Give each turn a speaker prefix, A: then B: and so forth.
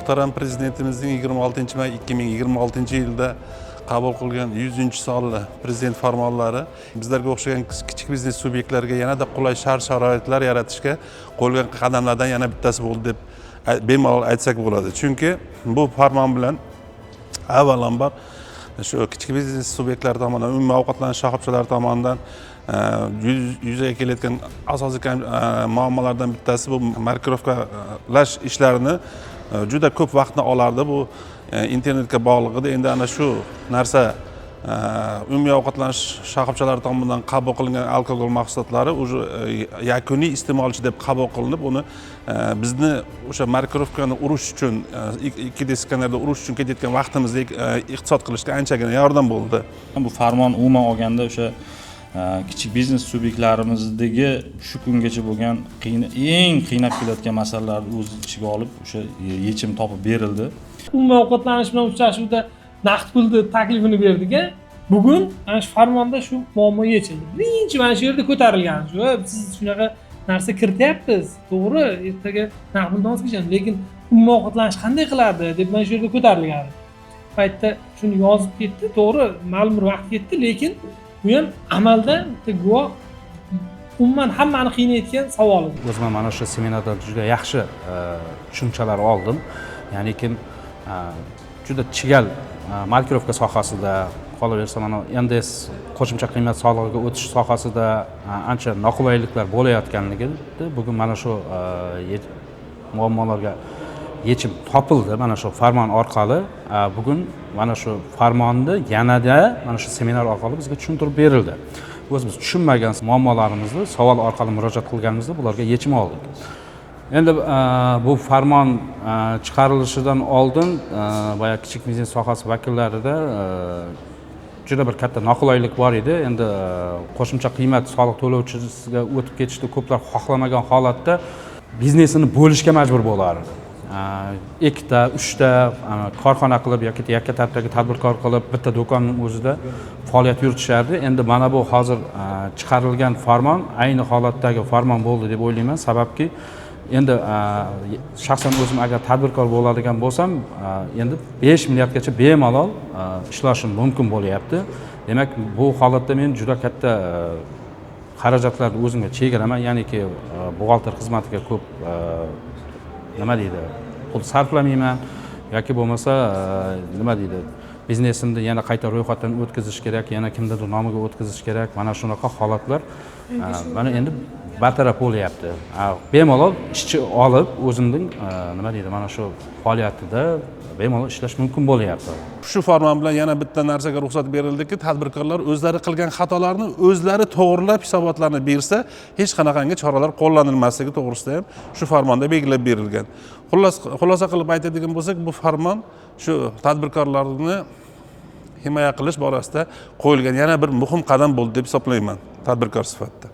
A: Muhtaram Prezidentimizning 26 may 2026-yilda qabul qilgan 100-sonli Prezident farmonlari bizlarga o'xshagan kichik biznes subyektlariga yanada qulay shart sharoitlar yaratishga qo'yilgan qadamlardan yana bittasi bo'ldi deb bemalol aytsak bo'ladi. Chunki bu farmon bilan avvalambor shu kichik biznes subyektlari tomonidan, umumiy ovqatlanish shoxobchalari tomonidan yuzaga kelayotgan asosiy muammolardan bittasi bu markirovkalash ishlarini juda ko'p vaqtni olardi. Bu internetga bog'liq edi. Endi ana shu narsa, umumiy ovqatlanish shoxobchalari tomonidan qabul qilingan alkogol mahsulotlari уже yakuniy iste'molchi deb qabul qilinib, uni bizni o'sha markirovkani urish uchun, 2D skanerda urish uchun ketayotgan vaqtimizni iqtisod qilishga anchagina yordam bo'ldi.
B: Bu farmon umuman olganda o'sha kichik biznes subyektlarimizdagi shu kungacha bo'lgan eng qiynab kelayotgan masalalarni o'z ichiga olib, o'sha yechim topib berildi.
C: Umumiy ovqatlanish bilan uchrashuvda naqd pulni taklifini berdik. A bugun mana shu farmonda shu muammo yechildi. Birinchi mana shu yerda ko'tarilgan shu: "Siz shunaqa narsa kirityapmiz, to'g'ri, ertaga naqd puldan voz kechamiz, lekin umumiy ovqatlanish qanday qiladi?" deb mana shu yerda ko'tarilgan paytda shuni yozib ketdi. To'g'ri, ma'lum bir vaqt ketdi, lekin bu ham amalda bitta guvoh, umuman hammani qiynayotgan savol edi.
D: O'zim ham mana shu seminardan juda yaxshi tushunchalar oldim, ya'ni kim juda chigal markirovka sohasida, qolaversa mana НДС, qo'shimcha qiymat solig'iga o'tish sohasida ancha noqulayliklar bo'layotganligini bugun mana shu muammolarga yechim topildi mana shu farmon orqali. Bugun mana shu farmonni yanada mana shu seminar orqali bizga tushuntirib berildi. O'zimiz tushunmagan muammolarimizni savol orqali murojaat qilganimizda bularga yechim oldik. Endi bu farmon chiqarilishidan oldin boya kichik biznes sohasi vakillarida juda bir katta noqulaylik bor edi. Endi qo'shimcha qiymat soliq to'lovchisiga o'tib ketishni ko'plar xohlamagan holatda biznesini bo'lishga majbur bo'lardi. Ikkita, uchta korxona qilib yoki yakka tartibdagi tadbirkor qilib, bitta do'konning o'zida faoliyat yuritishardi. Endi mana bu hozir chiqarilgan farmon ayni holatdagi farmon bo'ldi deb o'ylayman. Sababki endi shaxsan o'zim agar tadbirkor bo'ladigan bo'lsam, endi 5 milliardgacha bemalol ishlashim mumkin bo'lyapti. Demak, bu holatda men juda katta xarajatlarni o'zimga chegiraman, ya'niki buxgalter xizmatiga ko'p nima deydi, pul sarflamayman yoki bo'lmasa nima deydi, biznesimni yana qayta ro'yxatdan o'tkazish kerak, yana kimnidir nomiga o'tkazish kerak. Mana shunaqa holatlar mana endi bartaraf bo'lyapti. Bemalol ishchi olib, o'zimning nima deydi, mana shu faoliyatida bemalol ishlash mumkin bo'lyapti.
A: Shu farmon bilan yana bitta narsaga ruxsat berildiki, tadbirkorlar o'zlari qilgan xatolarni o'zlari to'g'rilab hisobotlarni bersa, hech qanaqangi choralar qo'llanilmasligi to'g'risida ham shu farmonda belgilab berilgan. Xullas, xulosa qilib aytadigan bo'lsak, bu farmon shu tadbirkorlarni himoya qilish borasida qo'yilgan yana bir muhim qadam bo'ldi deb hisoblayman tadbirkor sifatida.